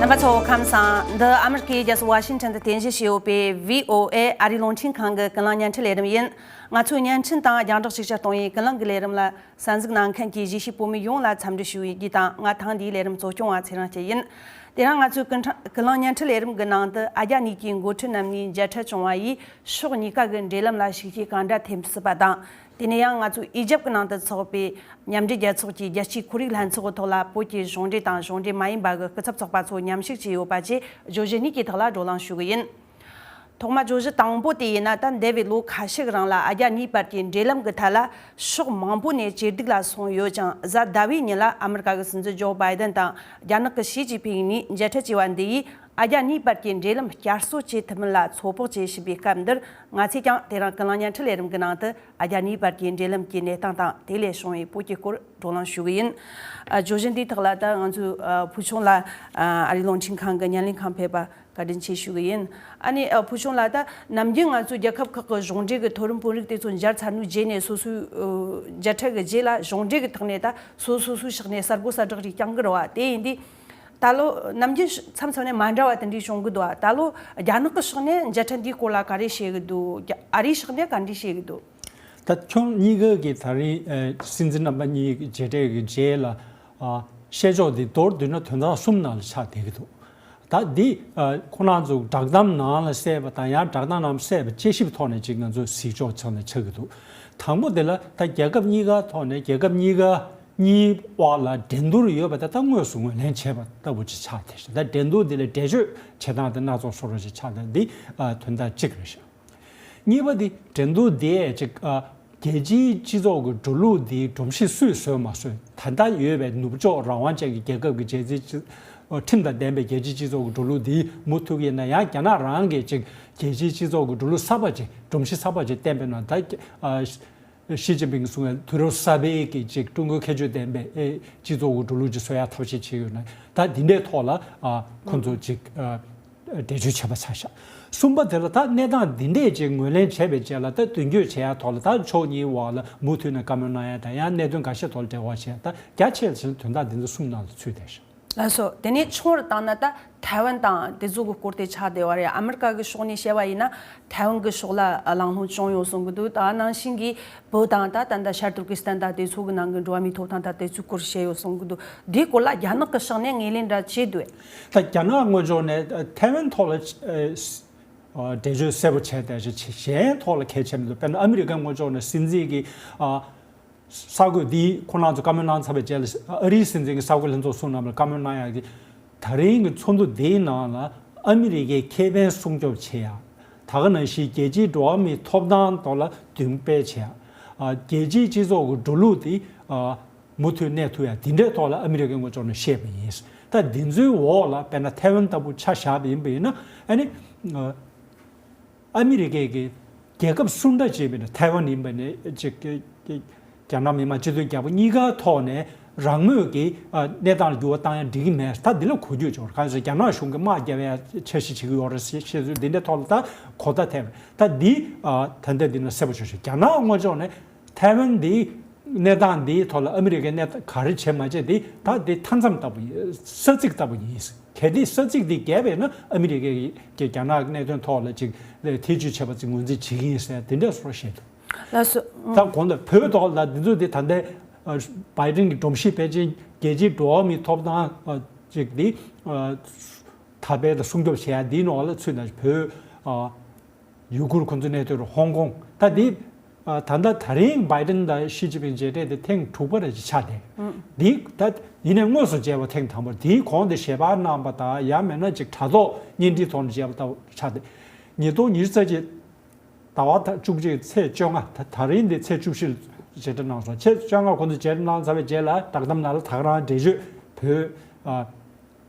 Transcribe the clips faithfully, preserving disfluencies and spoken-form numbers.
ང་ཚོ་ཁམས་བཟང་། འདི་ཨ་མི་རི་ཀའི་རྒྱལ་ས་ཝ་ཤིང་ཊོན་དུ་རྟེན་གཞི་བྱས་ཡོད་པའི་བྷི་ཨོ་ཨེ་ཨ་རིའི་རླུང་འཕྲིན་ཁང་གི་ཀུན་གླེང་བརྙན་འཕྲིན་ལས་རིམ་ཡིན། ང་ཚོའི་བརྙན་འཕྲིན་དང་རྒྱང་བསྒྲགས་ཤེས་བྱ་གཏོང་བའི་ཀུན་གླེང་གི་ལས་རིམ་ལ་གསན་གཟིགས་གནང་མཁན་གྱི་གཞིས་བྱེས་བོད་མི་ཡོངས་ལ་འཚམས་འདྲི་ཞུ་བའི་བརྒྱུད་དང་། ང་ཐེངས་འདིའི་ལས་རིམ་གཙོ་སྐྱོང་བ་ཚེ་རིང་སྐྱིད་ཡིན། དེ་རིང་ང་ཚོའི་ཀུན་ཀྲང་ཀུན་གླེང་བརྙན་འཕྲིན་ལས་རིམ་གྱི་ནང་དུ། ཨ་རྒྱ་གཉིས་ཀྱི་འགོ་ཁྲིད་རྣམ་གཉིས་མཇལ་འཕྲད་བྱུང་བ་ཡིས་ཕྱོགས་གཉིས་ཀ་གི་འབྲེལ་ལམ་ལ་ཤུགས་རྐྱེན་གང་འདྲ་ཐེབས་སྲིད་པ་དང་། དེ་ནས་ཡང་ང་ཚོས་ཨི་ཇེབ་ཀྱི་ནང་དུ་འཚོགས་པའི་མཉམ་འབྲེལ་རྒྱལ་ཚོགས་ཀྱི་རྒྱལ་སྤྱིའི་ཁོར་ཡུག་ལྷན་ཚོགས་ཀྱི་ཐོག་ལ་བོད་ཀྱི་གཞུང་འབྲེལ་དང་གཞུང་འབྲེལ་མ་ཡིན་པ་གི་སྐུ་ཚབ་ཚོགས་པ་ཚོ་མཉམ་ཞུགས་བྱས་ཡོད་པ་བཅས་བརྗོད་གཞི་གཉིས་ཀྱི་ཐོག་ལ་བགྲོ་གླེང་ཞུ་གི་ཡིན། ཐོག་མ་བརྗོད་གཞི་དང་པོ་དེ་ཡིན་ན། ད་འདས་པའི་ལོ་ཁ་ཤས་ཀྱི་རིང་ལ་ཨ་རྒྱ་གཉིས་བར་གྱི་འབྲེལ་ལམ་གྱི་ཐད་ལ་ཕྱོགས་མང་པོ་ནས་ཇེ་སྡུག་ལ་སོང་ཡོད་ཅིང་། གཟའ་ཟླ་བའི་ཉིན་ལ་ཨ་མི་རི་ཀ་གི་སྲིད་འཛིན་ཇོ་བྷའི་ཏན་དང་རྒྱ་ནག་གི་ཞི་ཅིན་ཕིང་གཉིས་མཇལ་འཕྲད་བྱས་པ་འདི་ཡིས་ཨ་རྒྱ་གཉིས་བར་གྱི་འབྲེལ་ལམ་བསྐྱར་གསོ་བྱེད་ཐུབ་མིན་ལ་ཚོད་དཔག་བྱེད་བཞིན་པའི་སྐབས་འདིར། ང་ཚོས་ཀྱང་དེ་རིང་ཀུན་གླེང་བརྙན་འཕྲིན་ལས་རིམ་གྱི་ནང་དུ་ཨ་རྒྱ་གཉིས་བར་གྱི་འབྲེལ་ལམ་གྱི་གནས་སྟངས་དང་། དེ་ལས་བྱུང་བའི་བོད་ཀྱི་སྐོར་བགྲོ་གླེང་ཞུ་གི་ཡིན། ཨ། བརྗོད་གཞི་འདིའི་ཐོག་ལ་ད་ང་ཚོས་ཨ་ཕུལ་བྱུང་ལ་ཨ་རིའི་རླུང་འཕྲིན་ཁང་གི་བརྙན་ལེན་ཁང་ཕེབས་པ་བཀའ་དྲིན་ཆེ་ཞུ་གི་ཡིན། ཨ་ནི་ཨ་ཕུལ་བྱུང་ལ་ད་ནམ་རྒྱུན་ང་ཚོའི་རྒྱལ་ཁབ་ཁག་གི་གཞུང་འབྲེལ་གྱི་མཐོ་རིམ་དཔོན་རིགས་དེ་ཚོ་མཇལ་ཚར་དུས་རྗེས་ནས་སོ་སོའི་ཨ་མཇལ་འཕྲད་ཀྱི་རྗེས་ལ་གཞུང་འབྲེལ་གྱི་ཐོག་ནས་ད་སོ་སོ་སོའི་ཕྱོགས་ནས་གསར་འགོད་གསལ་བསྒྲགས་རིགས་བསྐྱང་གི་རེད་བ། དེ་ཡིན་དུས་ད་ལོ་ནམ་རྒྱུན་མཚམས་མཚམས་ནས་མ་འདྲ་བ་དེ་འདྲའི་བྱུང་གི་འདུག་བ། ད་ལོ་རྒྱ་ནག་གི་ཕྱོགས་ནས་མཇལ་འཕྲད་འདིའི་སྐོར་ལ་ག་རེ་བཤད་གི་འདུག་རྒྱ་ཨ་རིའི་ཕྱོགས་ནས་ག་འདྲ་བཤད་གི་འདུག་ད་ཕྱོགས་གཉིས་ཀ་གི་ད་རིང་ཨ་སྲིད་འཛིན་རྣམ་པ་གཉིས་ཀྱི་མཇལ་འཕྲད་ཀྱི་རྗེས་ལ། ཨ་བཤད་ཕྱོགས་འདི་མདོར་བསྡུས་ན་དོན་ཚན་གསུམ་ནང་ལ་ཆགས་བསྡད་ཀྱི་འདུག་ད་འདི་ཨ་ཁོང་རྣམ་ཚོ་བསྒྲགས་གཏམ་ནང་ལ་གསལ་བ་དང་། ཡང་བསྒྲགས་གཏམ་ནང་གསལ་བ་དཔྱད་ཞིབ་ཐོག་ནས་ཅིག་ང་ཚོ་གཟིགས་ཕྱོགས་ཆགས་ནས་ཆགས་ཀྱི་འདུག་དང་པོ་དེ་ལ་ད་རྒྱལ་ཁབ་གཉིས་ཀ་ཐོག་ནས། རྒྱལ་ཁབ་གཉིས་ཀ་གཉིས་དབར་ལ་འགྲན་བསྡུར་ཡོད་པ་དེ་ད་དངོས་སུ་ངོས་ལེན་བྱས་པ་ལྟ་བུ་ཅིག་ཆགས་བསྡད་ཤག་ད་འགྲན་བསྡུར་འདི་ལ་འགྲེལ་བརྗོད་བྱེད་སྟངས་དེ་སྣ་ཚོགས་བཟོ་འདྲ་ཅིག་ཆགས་བསྡད། འདི་ཨ་དོན་དག་གཅིག་རེད་ཤག་གཉིས་པ་འདི་འགྲན་བསྡུར་འདིས་ཅིག་ཨ་རྒྱལ་སྤྱིའི་སྤྱི་ཚོགས་ཀྱི་འགྲོ་ལུགས་འདིའི་སྒྲོམ་གཞི་སུས་བཟོས་མ་བཟོས། ད་ལྟ་ཡོད་པའི་ནུབ་ཕྱོགས་རང་དབང་ཅན་གྱི་རྒྱལ་ཁབ་ཀྱི་རྒྱལ་སྤྱིའི་སྤྱི་ཨ་ཁྲིམས་དང་ལྡན་པའི་རྒྱལ་སྤྱིའི་སྤྱི་ཚོགས་ཀྱི་འགྲོ་ལུགས་འདི་མུ་མཐུད་ཀྱི་ཡིན་ན། ཡང་རྒྱ་ནག་རང་གིས་ཅིག་རྒྱལ་སྤྱིའི་སྤྱི་ཚོགས་ཀྱི་འགྲོ་ལུགས་གསར་པ་ཅིག་སྒྲོམ་གཞི་གསར་པ་ཅིག་བཏིང་པ་ཡིན་ན། ད་ཨ་ཞི་ཅིན་ཕིང་གསུང་བའི་དུས་རབས་གསར་པའི་གི་ཅིག་ཀྲུང་གོའི་ཁྱད་ཆོས་ལྡན་པའི་ཨེ་སྤྱི་ཚོགས་ཀྱི་འགྲོ་ལུགས་ཅིག་བཟོ་ཡག་ཐབས་ཤེས་བྱེད་ཡོད་ན། ད་འདི་འདྲའི་ཐོག་ལ་ཨ་ཁོང་ཚོ་ཅིག་ཨ་འགྲེལ་བརྗོད་བྱས་པ་ཆགས་ཤག་གསུམ་པ་དེ་ལ་ད་གནས་སྟངས་འདི་འདྲས་ཅིག་ངོས་ལེན་བྱས་པའི་རྗེས་ལ། ད་མདུན་སྐྱོད་བྱེད་ཡག་ཐོག་ལ་ད་ཕྱོགས་གཉིས་དབར་ལ་མུ་མཐུད་ནས་བཀའ་མོལ་གནང་ཡག་དང་། ཡང་གནད་དོན་འགའ་ཤས་ཐོག་ལ་འབྲེལ་བ་བྱེད་ཡག་ད་རྒྱ་ཆེ་ལ་ཕྱིན་དོན་དག་འདི་ཚོ་གསུམ་ནང་ལ་ཚུད་བསྡད་ཤག་ལགས་སོ། དེ་ནས་ཆུང་རུ་བཏང་ན་ད་ཐའེ་ཝན་དང་དེ་ཚོ་གི་སྐོར་དེ་ཆགས་བསྡད་པ་རེད། ཨ་མི་རི་ཀ་གི་ཕྱོགས་ནས་བཤད་པ་ཡིན་ན་ཐའེ་ཝན་གི་ཕྱོགས་ལ་གླེང་སློང་བྱུང་ཡོད་གསུང་གི་འདུག་ད་ནང་བཞིན་གྱི་བོད་དང་ད་ད་ལྟ་ཤར་ཏུར་ཀི་སི་ཐན་དང་དེ་ཚོ་གི་ནང་གི་འགྲོ་བ་མིའི་ཐོབ་ཐང་དང་དེ་ཚོའི་སྐོར་བཤད་ཡོད་གསུང་གི་འདུག་དེའི་སྐོར་ལ་རྒྱ་ནག་གི་ཕྱོགས་ནས་ངོས་ལེན་འདྲ་བྱས་འདུག་ད་རྒྱ་ནག་ངོས་ཕྱོགས་ནས་ཐའེ་ཝན་ཐོག་ལ་ཨ་འགྲེལ་བརྗོད་གསལ་པོ་བྱས་བསྡད་ཤག་གཞན་ཐོག་ལ་གལ་ཆེ་མི་འདུག་དཔེར་ན་ཨ་མི་རི་ཀའི་ངོས་ཕྱོགས་ནས་སྲིད་འཛིན་གྱི་ཨ། གསར་འགོད་འདིས་ཁོང་རྣམ་ཚོ་བཀའ་མོལ་གནང་ཚར་བའི་རྗེས་ལ། ཨ་རིའི་སྲིད་འཛིན་གྱིས་གསར་འགོད་ལྷན་ཚོགས་སོགས་རྣམས་ལ་བཀའ་མོལ་གནང་ཡག་གི། ད་རིང་གི་ཚོགས་འདུ་འདིའི་ནང་ལ་ཨ་མི་རི་ཀའི་ཁེ་ཕན་སྲུང་སྐྱོབ་བྱེད་ཡག་ད་ག་ནང་བཞིན་རྒྱལ་སྤྱིའི་འགྲོ་བ་མིའི་ཐོབ་ཐང་ཐོག་ལ་མདུན་སྤེལ་བྱེད་ཡག་ཨ་རྒྱལ་སྤྱིའི་སྤྱི་ཚོགས་ཀྱི་འགྲོ་ལུགས་དེ་ཨ་མུ་མཐུད་གནས་ཐུབ་ཡག་འདི་འདྲའི་ཐོག་ལ་ཨ་མི་རི་ཀའི་ངོས་ཕྱོགས་ནས་བཤད་པ་ཡིན། ད་འདི་ཚོའི་འོག་ལ་དཔེར་ན་ཐའེ་ཝན་ལྟ་བུ་ཆ་བཞག་པ་ཡིན་པ་ཡིན་ན། ཨ་ནི་ཨ་ཨ་མི་རི་ཀའི་གི་རྒྱལ་ཁབ་སུ་འདྲ་ཅིག་ཡིན་པ་ཡིན་ན། ཐའེ་ཝན་ཡིན་པ་ནས་ཅིག་གི་གི་རྒྱ་ནག་མི་དམངས་སྤྱི་མཐུན་རྒྱལ་པོ་གཉིས་ཀ་ཐོག་ནས་རང་མོས་ཀྱི་ཨ་གནས་སྟངས་ལ་འགྱུར་བ་བཏང་ཡག་འགྲིག་གི་མེད། ད་འདི་ལ་གོ་རྒྱུ་ཅིག་ཡོད་རེད། གང་ཡིན་ཟེར་རྒྱ་ནག་གཞུང་གིས་དམག་རྒྱག་ཡག་འཆར་གཞི་བྱེད་ཀྱི་ཡོད་རེད་ཟེར། བཤད་ཚུལ་འདི་འདྲའི་ཐོག་ལ་ད་གོ་བརྡ་ཐེབས་རེད། ད་འདི་ཨ་ད་ལྟ་འདི་ན་གསལ་པོ་ཤོད་ཤོད། རྒྱ་ནག་ངོས་ཕྱོགས་ནས་ཐའེ་ཝན་འདི་གནས་སྟངས་འདིའི་ཐོག་ལ་ཨ་མི་རི་ཀས་གནས་ག་རེ་བྱེད་མ་བྱེད་དེ་ད་འདི་མཐའ་མཚམས་ལྟ་བུ་ཡིན། ས་ཚིགས་ལྟ་བུ་ཡིན། གལ་ཏེ་ས་ཚིགས་འདི་བརྒལ་བས་ན་ཨ་མི་རི་ཀས་ཀྱི་རྒྱ་ནག་གི་གནད་དོན་ཐོག་ལ་ཅིག་ཐེ་བྱུས་བྱས་པ་ཅིག་ངོས་འཛིན་བྱེད་ཀྱི་ཡིན་ཟེར་དེ་འདྲ་སོགས་བཤད་འདུག་ལགས་སོ། ད་གོང་དུ་བོད་ཐོག་ལ་འདི་ཚོ་དེ་ད་ལྟའི་ཨ་བྷའི་ཌེན་གྱི་སྒྲོམ་གཞི་ཕལ་ཆེར་རྒྱལ་སྤྱིའི་འགྲོ་བ་མིའི་ཐོབ་ཐང་ཨ་ཅིག་འདི་ཨ་དར་སྤེལ་དང་སྲུང་སྐྱོབ་བྱེད་ཡ་འདིའི་ནང་ལ་ཚུད་ན། བོད་ཨ་ཡུ་གུར་ཁོང་ཚོ་གནས་སྡོད་རུ་ཧོང་ཀོང་། ད་འདི་ཨ་ད་ལྟ་ད་རིང་བྷའི་ཌེན་དང་ཞི་ཅིན་ཕིང་མཇལ་འཕྲད་དེ་ཐེངས་དྲུག་པ་རེ་ཆགས་ཏེ། འདི་ད་ཡིན་ནའི་དངོས་སུ་མཇལ་བ་ཐེངས་དང་པོ་རེད། དེའི་གོང་དེ་ཞལ་པར་གནང་པ་དང་། ཡང་མིན་ན་ཅིག་དྲ་ཐོག་བརྙན་འཕྲིན་ཐོག་ནས་མཇལ་བ་ལྟ་བུ་ཆགས་ཏེ། ཉིས་སྟོང་ཉི་ཤུ་རྩ་གཅིག་ཟླ་བ་བཅུ་གཅིག་ཚེས་བཅོ་ལྔ། ད་ད་རིང་འདི་ཚེས་བཅུ་བཞི་ལ་མཇལ་འཕྲད་གནང་སོང་། ཚེས་བཅོ་ལྔ་ཁོང་ཚོ་མཇལ་འཕྲད་གནང་ཚར་བའི་རྗེས་ལ་བསྒྲགས་གཏམ་ནང་ལ་ད་ག་རང་འགྲེལ་བརྗོད་བོད་ཨ།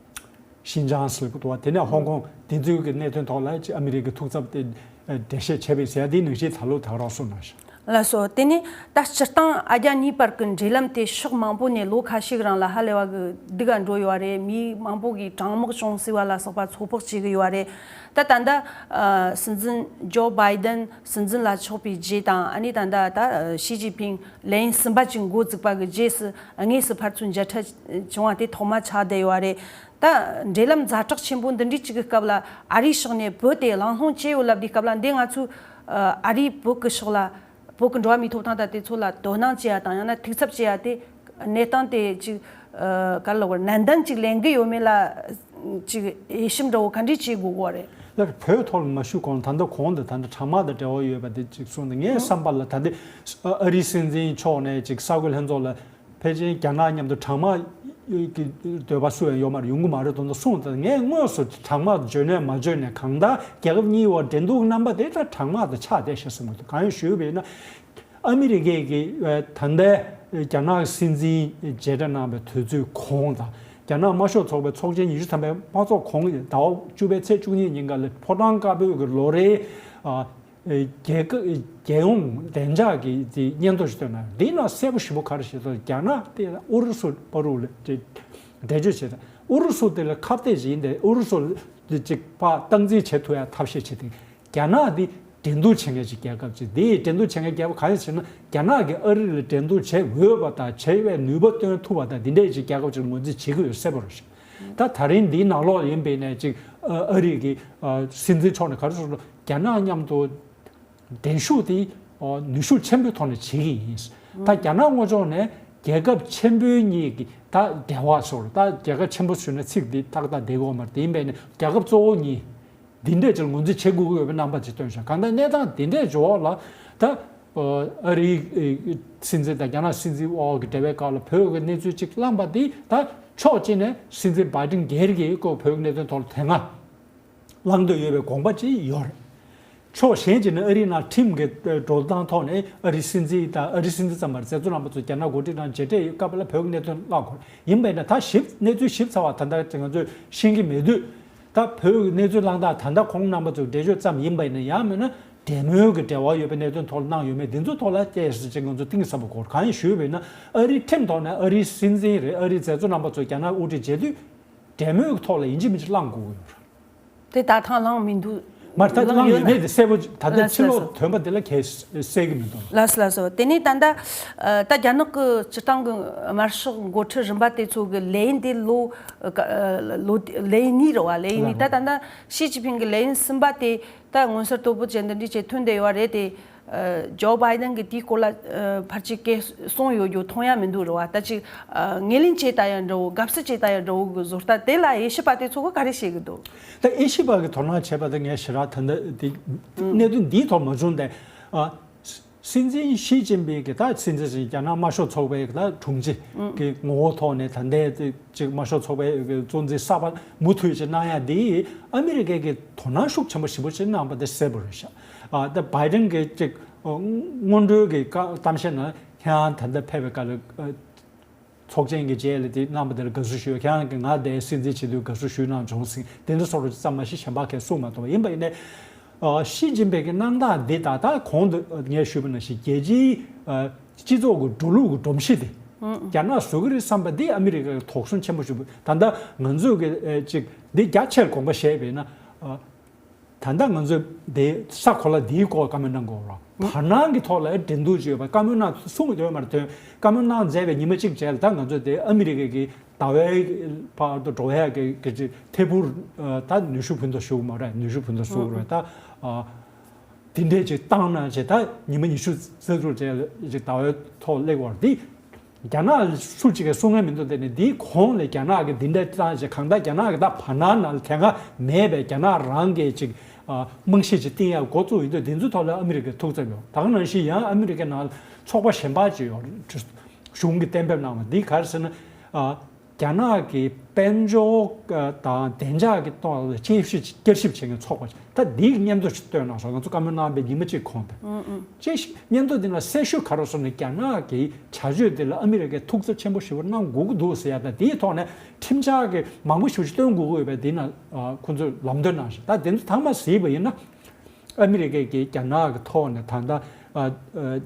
ཤིན་ཅང་ཟེར་གྱི་འདུག་བ། དེ་ནས་ཧོང་ཀོང་། དེ་ཚོའི་གི་གནད་དོན་ཐོག་ལ་ཅིག་ཨ་མི་རི་ཀའི་ཐུགས་འཚབ་དེ་འགྲེལ་བཤད་བྱས་པའི་ཟེར་ཡ་དེའི་ནང་བཞིན་ད་ལོ་ད་ག་རང་གསུངས་གནང་ཤག་ལགས་སོ། དེ་ནས་ད་སྤྱིར་བཏང་ཨ་རྒྱ་གཉིས་བར་གྱི་འབྲེལ་ལམ་དེ་ཕྱོགས་མང་པོ་ནས་ལོ་ཁ་ཤས་རིང་ལ་ཧ་ལས་པ་གི་སྡུག་ག་འགྲོ་ཡོད་རེད། མི་མང་པོ་གིས་དྲང་དམག་བྱུང་ཟེར་བ་ལ་སོགས་པ་ཚོད་དཔག་བྱེད་ཀྱི་ཡོད་རེད། ད་ད་ལྟ་ཨ་སྲིད་འཛིན་ཇོ་བྷའི་ཌེན་སྲིད་འཛིན་ལ་ཆགས་པའི་རྗེས་དང་། ཨ་ནི་ད་ལྟ་ད་ཞི་ཅིན་ཕིང་ལན་གསུམ་པ་ཅིག་འགོ་བཙུགས་པ་གི་རྗེས་སུ་དངོས་སུ་ཕར་ཚུར་མཇལ་འཕྲད་བྱུང་བ་དེ་ཐོག་མ་ཆགས་བསྡད་ཡོད་རེད། ད་འབྲེལ་ལམ་ཛ་དྲག་ཆེན་པོ་འདི་འདྲའི་གཅིག་གི་སྐབས་ལ་ཨ་རིའི་ཕྱོགས་ནས་བོད་དེ་གླེང་སློང་བྱས་ཡོད་ལབ་དུས་སྐབས་ལ། འདི་ང་ཚོས་ཨ་རིའི་བོད་ཀྱི་ཕྱོགས་ལ། བོད་ཀྱི་འགྲོ་བ་མིའི་ཐོབ་ཐང་དང་དེ་ཚོ་ལ་དོ་སྣང་བྱེད་ཡ་དང་། ཡང་ན་ཐུགས་འཚབ་བྱེད་ཡ་དེ་གནས་སྟངས་དེ་ཅིག་ཨ་ག་རེ་ལབ་དགོས་རེད། ནན་ཏན་ཅིག་ལེན་གི་ཡོད་མེད་ལ་ཅིག་དབྱེ་ཞིབ་འདྲ་བོ་ག་འདྲས་བྱེད་དགོས་གོ་རེད། ལར་བོད་ཐོག་ལ་མ་ཞུགས་གོང་ད་ལྟ་གོང་དུ་ད་ལྟ་གྲང་དམག་དང་འབྲེལ་བ་ཡོད་པ་དེ་ཅིག་གསུངས་ཏེ། ངའི་བསམ་པ་ལ་ད་ལྟ་ཨ་རིའི་སྲིད་འཛིན་མཆོག་ནས་ཅིག་གསར་འགོད་ལྷན་ཚོགས་ལ། ཕལ་ཆེར་རྒྱ་ནག་མཉམ་དུ་གྲང་དམག་གི་འདོད་པ་སུ་ཡང་ཡོད་མ་རེད། ཡོང་གི་མ་རེད་དོན་དུ་གསུངས་ཏེ། ངས་དངོས་སུ་གྲང་དམག་འཇོན་ནས་མ་འཇོན་ནས་གང་ལྟར་རྒྱལ་ཁབ་གཉིས་བར་འགྲན་བསྡུར་རྣམ་པ་དེ་ད་གྲང་དམག་དང་ཆགས་བསྡད་ཤག་བསམ་གྱི་འདུག་གང་ཡིན་ཞུས་པ་ཡིན་ན། ཨ་མི་རི་ཀས་ཀྱི་ད་ལྟའི་རྒྱ་ནག་སྲིད་འཛིན་མཇལ་འཕྲད་གནང་བའི་དུས་ཚོད་གོང་དང་། རྒྱ་ནག་དམར་ཤོག་ཚོགས་པའི་ཚོགས་ཆེན་ཉི་ཤུ་ཐམ་པའི་དམག་ཚོགས་གོང་གི་ཟླ་བ་བཅུ་པའི་ཚེས་བཅུ་གཉིས་ཉིན་ཀ་ལ་ཕོ་བྲང་དཀར་པོའི་གི་ལོ་རེའི་ཨ། རྒྱལ་ཁབ་རྒྱལ་ཡོངས་བདེ་འཇགས་ཀྱི་དེ་སྙན་ཐོ་ཞིག་བཏོན་གནང་། འདི་ནང་གསལ་པོ་ཞེ་པོ་ག་རེ་བཤད་འདུག་རྒྱ་ནག་དེ་ཨུ་རུ་སུ་བར་དུ་ལ་དེ་འགྲེལ་བརྗོད་བྱས་ཏེ། ཨུ་རུ་སུ་དེ་ལ་ཁ་གཏད་ཅིག་ཡིན་ཏེ། ཨུ་རུ་སུ་དེ་ཅིག་ཕར་སྟངས་འཛིན་བྱེད་ཐུབ་ཡ་ཐབས་ཤེས་བྱེད་དེ། རྒྱ་ནག་འདི་འགྲན་བསྡུར་བྱེད་མཁན་ཅིག་རྒྱལ་ཁབ་ཅིག་འདི་འགྲན་བསྡུར་བྱེད་མཁན་རྒྱལ་ཁབ་ག་རེ་ཟེར་ན། རྒྱ་ནག་གིས་ཨ་རི་ལ་འགྲན་བསྡུར་བྱེད་འོས་པ་དང་། བྱེད་པའི་ནུས་པ་སྟོན་ཐུབ་པ་དང་། འདི་འདྲའི་ཅིག་རྒྱལ་ཁབ་ཅིག་ངོས་འཛིན་བྱེད་ཀྱི་ཡོད་གསལ་པོ་རེད་ཤག་ད་ད་རིང་འདིའི་ནང་ལོགས་ཡིན་པས་ནས་ཅིག་ཨ་རི་གི་ཨ་སྲིད་འཛིན་མཆོག་ནས་ག་རེ་གསུངས་འདུག་རྒྱ་ནག་མཉམ་དུ་འགྲན་ཞུགས་དེ་ཨ་ནུས་ཤུགས་ཆེན་པོའི་ཐོག་ནས་བྱེད་ཀྱི་ཡིན། ད་རྒྱ་ནག་དངོས་ཕྱོགས་ནས་རྒྱལ་ཁབ་ཆེན་པོའི་གཉིས་ཀྱི་ད་འབྲེལ་བ་སོགས། ད་རྒྱལ་ཁབ་ཆེན་པོ་ཞུས་ན་ཚིག་འདི་ཏག་ཏག་བསྡད་ཀྱི་ཡོད་མ་རེད། དེ་ཡིན་པས་ནས་རྒྱལ་ཁབ་གཙོ་བོ་གཉིས་འདི་འདྲས་ཅིག་ངོས་འཛིན་བྱེད་དགོས་ཀྱི་ཡོད་པའི་རྣམ་པ་ཅིག་སྟོན་བཞག་གང་ལྟར་གནས་སྟངས་འདི་འདྲས་འབྱོར་བ་ལ་ད་ཨ་རིའི་སྲིད་འཛིན་དང་རྒྱ་ནག་སྲིད་འཛིན་དབར་གྱི་འབྲེལ་བའི་སྐབས་ལ་བོད་ཀྱི་གནས་ཚུལ་ཅིག་བླངས་པ་འདི། ད་ཕྱོགས་གཅིག་ནས་སྲིད་འཛིན་བྷའི་ཏིན་སྒེར་གྱིས་ཁོ་བོད་ཀྱི་གནད་དོན་ཐོག་ལ་དེ་སྔ་བླངས་འདོད་ཡོད་པའི་དགོངས་པ་ཅིག་ཡོད་རེད། ཕྱོགས་གཞན་གཅིག་ནས་ཨ་རིའི་ནང་ཁྲིམས་ཀྱི་འགྲོ་སྟངས་ཐོག་ནས་ཨ་རིའི་སྲིད་འཛིན་དང་། ཨ་རིའི་སྲིད་འཛིན་ཙམ་མ་རེད། རྒྱ་མཚོ་རིན་པོ་ཆེ་རྒྱ་ནག་འགོ་ཁྲིད་དང་མཇལ་འཕྲད་ཡོད་སྐབས་ལ་བོད་ཀྱི་གནད་དོན་བླངས་དགོས་རེད། ཡིན་པས་ན་ད་ཞིབ་གནས་ཚུལ་ཞིབ་ཚགས་པ་ད་ལྟ་ང་ཚོས་ཤེས་ཀྱི་མེད་དུས། ད་བོད་ཀྱི་གནས་ཚུལ་བླངས་སྟངས་ད་ལྟ་ཁོང་རྣམ་པ་ཚོའི་འགྲེལ་བརྗོད་ཙམ་ཡིན་པ་ཡིན་ན། ཡང་མིན་ན་འབྲེལ་མོལ་གྱི་འབྲེལ་བ་ཡོད་པའི་གནད་དོན་ཐོག་ལ་གནང་ཡོད་མེད་འདི་ཚོའི་ཐོག་ལ་བལྟས་ཟེར་ཅིག་ང་ཚོ་གཏིང་ཟབ་པོ་སྐོར་གང་ཡིན་ཞུས་པ་ཡིན་ན། ཨ་རིའི་ཁྲིམས་ཐོག་ནས་ཨ་རིའི་སྲིད་འཛིན་རེད། ཨ་རིའི་མཛད་གཙོ་རྣམ་པ་ཚོ་རྒྱ་ནག་དབུ་ཁྲིད་མཇལ་དུས་འབྲེལ་མོལ་གྱི་ཐོག་ལ་ཡིན་གཅིག་མིན་གཅིག་བླངས་དགོས་ཀྱི་ཡོད་རེད། དེ་ད་ཐང་བླངས་མི་འདུག་མར་ད་བླངས་ཡོད་མེད་དེ་གསལ་པོ་ད་ལྟ་ལགས་སོ་ཕྱི་ལོགས་ལགས་སོ། ཐོན་པ་དེ་ལ་གལ་གསལ་གྱི་མི་འདུག་ལགས་སོ་ལགས་སོ། དེ་ནས་ད་ལྟ་ཨ་ད་རྒྱ་ནག་གི་སྤྱི་བཏང་གི་དམར་ཤོག་འགོ་ཁྲིད་རིམ་པ་དེ་ཚོ་གི་ལས་ཡུན་དེ་ལོ་ཨ་ལོ་ལས་ཡུན་གཉིས་རེད་བ། ལས་ཡུན་གཉིས། ད་ད་ལྟ་ཞི་ཅིན་ཕིང་གི་ལས་ཡུན་གསུམ་པ་དེ་ད་མངོན་གསལ་དོད་པོ་བྱས་འདི་འདྲ་བྱས་ཐོན་བསྡད་ཡོད་རེད་དེ། ཨ་ཇོ་བྷའི་ཏན་གྱིས་དེའི་སྐོར་ལ་ཨ་ཕལ་ཆེར་སྐད་གསུངས་ཡོད་རྒྱུ་མཐོང་ཡ་མི་འདུག་རེད་བ། ད་ཅིག་ཨ་ངོས་ལེན་བྱས་ད་ཡ་འདྲ་བོ། དགའ་བསུ་བྱས་ད་ཡ་འདྲ་བོ་གི་བཟོ་ལྟ་དེ་ལ་དབྱེ་ཞིབ་པ་དེ་ཚོ་གིས་ག་རེ་བཤད་གི་འདུག་ད་དབྱེ་ཞིབ་པ་གིས་དོ་སྣང་བྱས་པ་དེ་ངས་ཞེ་དྲག་ད་ལྟ་དེ་གནད་དོན་འདིའི་ཐོག་མ་བྱུང་སྟེ། ཨ་སྲིད་འཛིན་ཞི་ཅིན་ཕིང་གིས་ད་སྲིད་འཛིན་རྒྱ་ནག་དམར་ཤོག་ཚོགས་པའི་ད་དྲུང་ཆེ་གི་ངོ་བོ་ཐོག་ནས་ད་ལྟའི་ཅིག་དམར་ཤོག་ཚོགས་པའི་གཙོ་འཛིན་གསར་པ་མུ་མཐུད་ཅིག་གནང་ཡ་འདི་ཨ་མི་རི་ཀས་ཀྱི་དོ་སྣང་ཤུགས་ཆེན་པོ་ཞེ་པོ་ཅིག་གནང་བ་དེ་གསལ་པོ་རེད་ཤག་ཨ་ད་བྷའི་ཏིན་གྱི་ཅིག་སྔོན་འགྲོའི་གི་བཀའ་གཏམ་བཤད་ནང་ཁྱེད་རང་ད་ལྟ་ཕེབས་པའི་སྐབས་ལ་ཨ་ཚོགས་ཆེན་གྱི་རྗེས་ལ་དེ་གནང་བ་དེ་ལ་དགའ་བསུ་ཞུ། ཁྱེད་རང་གིས་ང་དེ་སྲིད་འཛིན་བྱེད་དུས་དགའ་བསུ་ཞུས་གནང་བྱུང་ཟེར་དེ་འདྲ་སོགས་ཙམ་མ་ཞིག་གཞན་པ་གས་གསུངས་མ་ཐུབ་པ་ཡིན་པ་ཡིན་ནའི། ཨ་ཞི་ཅིན་ཕིང་གི་གནང་སྟངས་འདི་ད་ལྟ་གོང་དུ་ངས་ཞུས་པ་ནང་བཞིན་རྒྱལ་སྤྱིའི་ཨ་སྤྱི་ཚོགས་ཀྱི་འགྲོ་ལུགས་ཀྱི་སྒྲོམ་གཞི་དེ་རྒྱ་ནག་བཟོ་གི་རེད་བསམ་པ་འདི་ཨ་མི་རི་ཀ་གིས་དོགས་ཟོན་ཆེན་པོ་ཞུ། ད་ལྟ་ང་ཚོས་ཀྱི་ཨ་ཅིག་འདི་རྒྱ་ཆེར་དགོངས་པ་བཞེས་པས་ན། ཨ་ད་ལྟ་ང་ཚོས་འདི་ས་གོ་ལ་འདིའི་སྐོར་བཀའ་མོལ་གནང་དགོས་རོགས། བར་སྣང་གི་ཐོག་ལ་འགྲན་བསྡུར་བྱས་ཡོད་པ་བཀའ་མོལ་གནང་གསུང་གི་ཡོད་མ་རེད། དོན་བཀའ་མོལ་གནང་མཛད་པའི་ཉི་མ་གཅིག་རྗེས་ལ་ད་ང་ཚོས་དེ་ཨ་མི་རི་ཀའི་གི་ཟླ་བའི་བར་དུ་འགྲོ་ཡ་གི་གི་ཅིག་ཐད་འཕུར་ད་ནུས་ཤུགས་ཕུན་ཚོགས་ཞུ་གི་མ་རེད། ནུས་ཤུགས་ཕུན་ཚོགས་ཞུ་གི་རེད། ད་ཨ་དེ་འདྲས་ཅིག་བཏང་ན་བྱས་ད་ཉི་མ་ཉི་ཤུ་རྩ་དྲུག་རྗེས་ལ་ཅིག་ཟླ་བའི་ཐོག་སླེབས་པ་རེད། འདི་རྒྱ་ནག་སུ་གཅིག་གིས་གསུང་མཁན་མི་འདུག་དེ་ནི་འདིའི་གོང་ལ་རྒྱ་ནག་གིས་འདི་འདྲ་བཏང་ཞེས་གང་ལྟར་རྒྱ་ནག་གི་ད་བར་སྣང་ནང་ལ་དེ་སྔ་མེད་པའི་རྒྱ་ནག་རང་གི་ཅིག་ཨ་རྨང་གཞི་ཅིག་བཏིང་ཡག་འགོ་བཙུགས་ཡོད་དུས་འདི་ཚོའི་ཐོག་ལ་ཨ་མི་རི་ཀའི་ཐུགས་འཚབ་ཡོད། ད་ག་ནང་བཞིན་ཡང་ཨ་མི་རི་ཀའི་ནང་ལ་ཚོགས་པ་གཞན་པ་ཅིག་ཡོད་རེད། གཞུང་གིས་གཏན་འབེབས་གནང་བ་འདི་ག་རེ་ཟེར་ན། ཨ་རྒྱ་ནག་གི་དཔལ་འབྱོར་དང་བདེ་འཇགས་ཀྱི་ཐོག་ལ་དཔྱད་ཞིབ་བསྐྱར་ཞིབ་བྱེད་མཁན་ཚོགས་པ་ཅིག་ད་འདིའི་སྙན་ཐོ་ཞིག་བཏོན་གནང་སོང་། ང་ཚོ་བཀའ་མོལ་གནང་བའི་ཉི་མ་གཅིག་གོང་དུ། ཨུ་ཨུ། དཔྱད་ཞིབ་སྙན་ཐོ་འདི་ལ་གསལ་ཤོས་ག་རེ་ཟེར་ན་རྒྱ་ནག་གི་བྱ་སྤྱོད་འདི་ལ་ཨ་མི་རི་ཀས་ཐུགས་འཚབ་ཆེན་པོ་ཞེ་པོ་གནང་དགོས་ཀྱི་འདུག་ཟེར་ཡ་དང་། དེའི་ཐོག་ནས་ཁྲིམས་འཆར་གྱི་མང་པོ་ཞེ་པོ་ཅིག་བཏོན་དགོས་ཀྱི་ཡོད་པས་འདི་ནང་ཁོ་ཚོས་ལམ་སྟོན་གནང་ཞིང་། ད་དེ་ཚོ་ཚང་མ་གཟིགས་པ་ཡིན་ན། ཨ་མི་རི་ཀས་ཀྱིས་རྒྱ་ནག་གི་ཐོག་ནས་ད་ལྟ་ཨ་ཨ་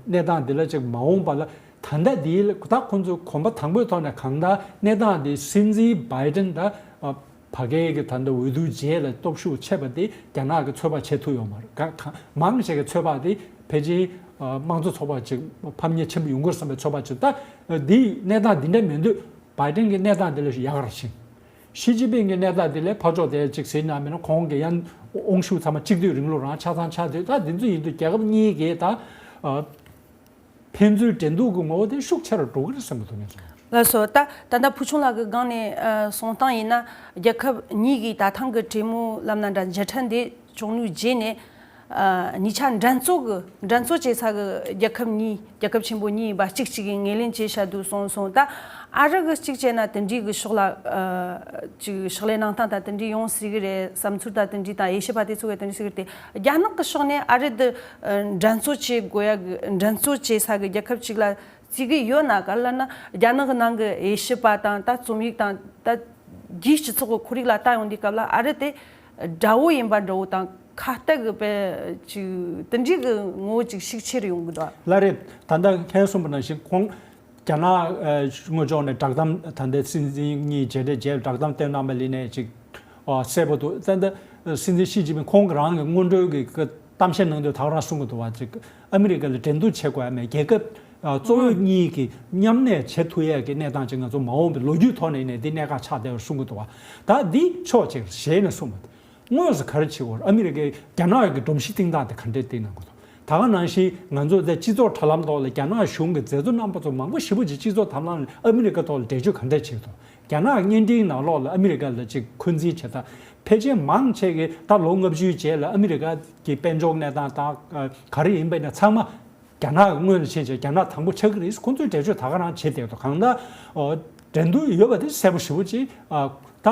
གནས་སྟངས་འདི་ལ་ཅིག་མ་འོངས་པ་ལ་ད་ལྟ་འདི་ལ་ད་ཁོ་ཚོས་གོམ་པ་དང་པོའི་ཐོག་ནས་གང་ལྟར་གནས་སྟངས་འདི་སྲིད་འཛིན་བྷའི་ཏིན་དང་ཨ་ཕ་གིའི་གི་ད་ལྟ་འོས་བསྡུ་རྗེས་ལ་སྟོབས་ཤུགས་ཆེ་བ་དེ་རྒྱ་ནག་གིས་ཚོད་དཔག་བྱེད་ཐུབ་ཡོད་མ་རེད། ག་ག་མང་ཆེ་གི་ཚོད་དཔག་དེ་ཕལ་ཆེར་ཨ་དམངས་གཙོ་ཚོགས་པ་ཅིག་ཕམ་ཉེས་ཆེན་པོ་ཡོང་གི་རེད་བསམ་པའི་ཚོད་དཔག་ཅིག་ད་འདི་གནས་སྟངས་འདི་འདྲ་མེད་དུས་བྷའི་ཏིན་གྱི་གནས་སྟངས་འདི་ལ་ཡག་ར་ཕྱིན། ཞི་ཅིན་ཕིང་གི་གནས་སྟངས་དེ་ལས་ཕར་ཕྱོགས་དེ་ཅིག་ཟེར་ན་མིན་ན། ཁོང་གི་ཡང་དབང་ཤུགས་ཚང་མ་གཅིག་སྡུད་རིང་ལུགས་རང་ཆ་ཚང་ཆགས་དུས། ད་དེ་ཚོ་ཡིན་དུས་རྒྱལ་ཁབ་གཉིས་ཀྱིས་ད་ཨ་ཕན་ཚུན་འགྲན་བསྡུར་གྱི་ངོ་བོ་དེ་ཤུགས་ཆེ་རུ་འགྲོ་གི་རེད་བསམ་གྱི་འདུག་ངས་བསམ། ལགས་སོ། ད་ད་ལྟ་བུ་ཆུང་ལགས་ཀྱི་སྒང་ནས་ཨ་གསུངས་སྟངས་ཡིན་ན། རྒྱལ་ཁབ་གཉིས་ཀྱིས་ད་ཐེངས་ཀྱི་གྲོས་མོལ་ལབ་ན་འདྲ། མཇལ་འཕྲད་འདི་བྱུང་ནུས་རྗེས་ནས། ཨ་གཉིས་ཆ་འགྲན་རྩོད་ཀྱི་འགྲན་རྩོད་བྱེད་ས་གི་རྒྱལ་ཁབ་གཉིས། རྒྱལ་ཁབ་ཆེན་པོ་གཉིས་ཡིན་པ་གཅིག་གཅིག་གིས་ངོས་ལེན་བྱས་བཞག་འདུག་གསུངས་སོང་། ད་ཨ་རི་གི་གཅིག་བྱས་ན་དེ་འདྲའི་གི་ཕྱོགས་ལ་ཨ་ཅིག་ཕྱག་ལས་གནང་སྟངས་དང་དེ་འདྲའི་ཡོང་སྲིད་གི་རེད། བསམ་ཚུལ་དང་དེ་འདྲའི་དང་དབྱེ་ཞིབ་པ་དེ་ཚོ་གིས་དེ་འདྲའི་ཟེར་གི་རེད་དེ། རྒྱ་ནག་གི་ཕྱོགས་ནས་ཨ་རི་འདི་ཨ་འགྲན་རྩོད་བྱེད་དགོས་ཡ་གི། འགྲན་རྩོད་བྱེད་ས་གི་རྒྱལ་ཁབ་ཅིག་ལ་བརྩི་གི་ཡོད་ན་ག་ལབ་ན། རྒྱ་ནག་གི་ནང་གི་དབྱེ་ཞིབ་པ་དང་། ད་རྩོམ་ཡིག་དང་། ད་རྒྱའི་སྤྱི་ཚོགས་ཀྱི་ཁོར་ཡུག་ལ་ལྟ་ཡོང་དུས་སྐབས་ལ་ཨ་རི་དེ་དགྲ་བོ་ཡིན་པ་འདྲ་བོ་དང་། ཁ་གཏད་གི་དཔེ་ཅིག་དེ་འདྲའི་གི་ངོ་བོ་ཅིག་ཤུགས་ཆེ་རུ་ཡོང་གི་འདུག་ཨ། ལགས་རེད། ད་ལྟ་ཁྱེད་གསུངས་པ་ནང་བཞིན་ཁོང་རྒྱ་ནག་ཨ་དངོས་ཕྱོགས་ནས་བསྒྲགས་གཏམ། ད་ལྟའི་སྲིད་འཛིན་གཉིས་མཇལ་འཕྲད་བྱས་བསྒྲགས་གཏམ་བཏོན་གནང་བ་ལ་ནས་ཅིག་ཨ་གསལ་པོ་འདུག། ད་ལྟ་སྲིད་འཛིན་ཞི་ཅིན་ཕིང་ཁོང་གི་རང་གི་སྔོན་འགྲོའི་གི་གི་གཏམ་བཤད་ནང་དུ་ད་ག་རང་གསུང་གི་འདུག་བ། ཅིག་ཨ་མི་རི་ཀ་ལ་འགྲན་བསྡུར་བྱེད་དགོས་ཡ་མེད། རྒྱལ་ཁབ་ཨ་གཙོ་བོ་གཉིས་ཀྱིས་མཉམ་གནས་བྱེད་ཐུབ་ཡས་ཀྱི་གནས་སྟངས་ཅིག་ང་ཚོ་མ་འོངས་པའི་ལོ་རྒྱུས་ཐོག་ནས་ནས་འདི་གནད་འགག་ཆགས་བསྡད་པར་གསུང་གི་འདུག་བ། ད་འདི་ཕྱོགས་གཅིག་ཞེས་ནས་གསུངས་པ། དངོས་སུ་ག་རེ་བྱེད་དགོས། ཨ་མི་རི་ཀའི་རྒྱ་ནག་གི་སྒྲོམ་གཞི་བཏིང་སྟངས་དེ་ག་འདྲས་བཏིང་གནང་དགོས་འདུག། ད་ག་ནང་བཞིན་ང་ཚོ་འདི་སྤྱི་ཚོགས་དྲ་ལམ་ཐོག་ལ་རྒྱ་ནག་གཞུང་གི་མཛད་གཙོ་རྣམ་པ་ཚོ་མང་པོ་ཞེ་པོ་ཅིག་སྤྱི་ཚོགས་དྲ་ལམ་ལ་ཨ་མི་རི་ཀ་ཐོག་ལ་འགྲེལ་བརྗོད་ག་འདྲས་བྱེད་ཀྱི་འདུག། རྒྱ་ནག་བརྙན་འཕྲིན་ནང་ལོགས་ལ་ཨ་མི་རི་ཀ་ལ་ཅིག་འཁོན་འཛིན་བྱེད་སྟངས། ཕལ་ཆེར་མང་ཆེ་གིས་ད་ལོ་ལྔ་བཅུའི་རྗེས་ལ་ཨ་མི་རི་ཀ་གི་དཔལ་འབྱོར་གནས་སྟངས་དང་ག་རེ་ཡིན་པ་ཡིན་ན་ཚང་མ་རྒྱ་ནག་གི་སྔོན་ལ་ཕྱིན་བྱས་རྒྱ་ནག་དང་པོ་ཆགས་ཀྱི་རེད། ཁོང་ཚོས་འགྲེལ་བརྗོད་ད་ག་རང་བྱེད་བསྡད་འདུག། གང་ལྟར་འགྲན་བསྡུར་ཡོད་པ་དེ་གསལ་པོ་ཞེ་པོ་ཅིག་ཨ་ད་